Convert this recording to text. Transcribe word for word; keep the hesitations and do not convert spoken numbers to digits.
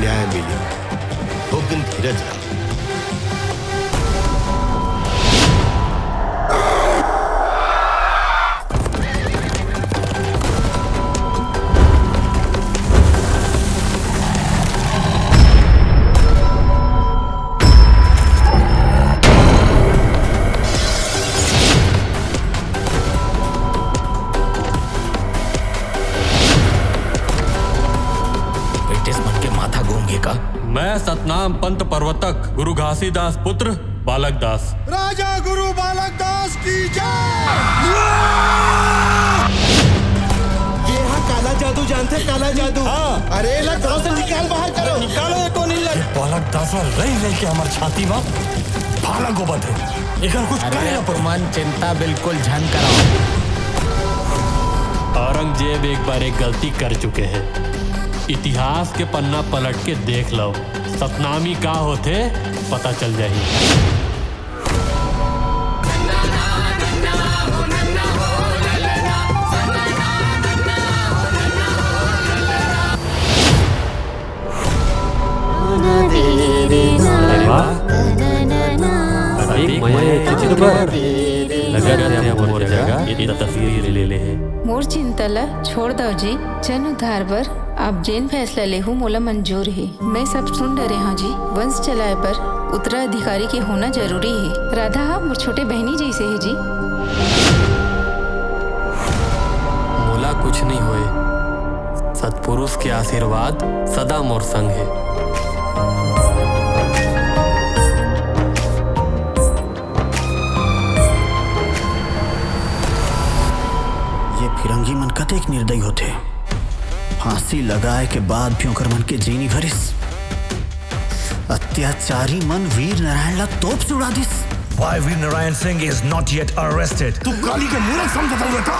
न्याय मिली। थोकिन धीरज रख। ब्रिटिश मन के माथा घूम गे का? मैं सतनाम पंत प्रवर्तक गुरु घासीदास पुत्र बालक दास। राजा गुरु बालक दास की जय। ये हा काला जादू जानथे, काला जादू। हाँ। अरे, एला गांव से निकाल, बाहर करो। निकालो ये टोनी ला। ये बालक दास ला रही रही के हमर छाती मा भाला गोबत हे। एकर कुछ अरे करे ला पड़ही। तुमन चिंता बिल्कुल झन कराओ। औरंगजेब एक बार एक गलती कर चुके हैं। इतिहास के पन्ना पलट के देख लो, सतनामी का होथे, पता चल जाही। अरे वाह। अरे एक मया चित्र पर लगत हे मोर जगह ये तस्वीर ले ले हे। मोर चिंता ला छोड़ दव जी, जन उद्धार बर आप जेन फैसला लेहू मोला मंजूर हे। मैं सब सुन डरे हंव जी, वंश चलाए बर उत्तराधिकारी के होना जरूरी हे। राधा हा मोर छोटे बहनी जैसे हे जी। मोला कुछ नहीं होए, सतपुरुष के आशीर्वाद सदा मोर संग हे। ये फिरंगी मन कतेक निर्दयी होथे। फांसी लगाए के बाद भी ओकर मन के जी नी भरिस। अत्याचारी मन वीर नारायण ला तोप से उड़ा दिस। Why Veer Narayan Singh is not yet arrested? तू काली के मूरत समझत हस बेटा?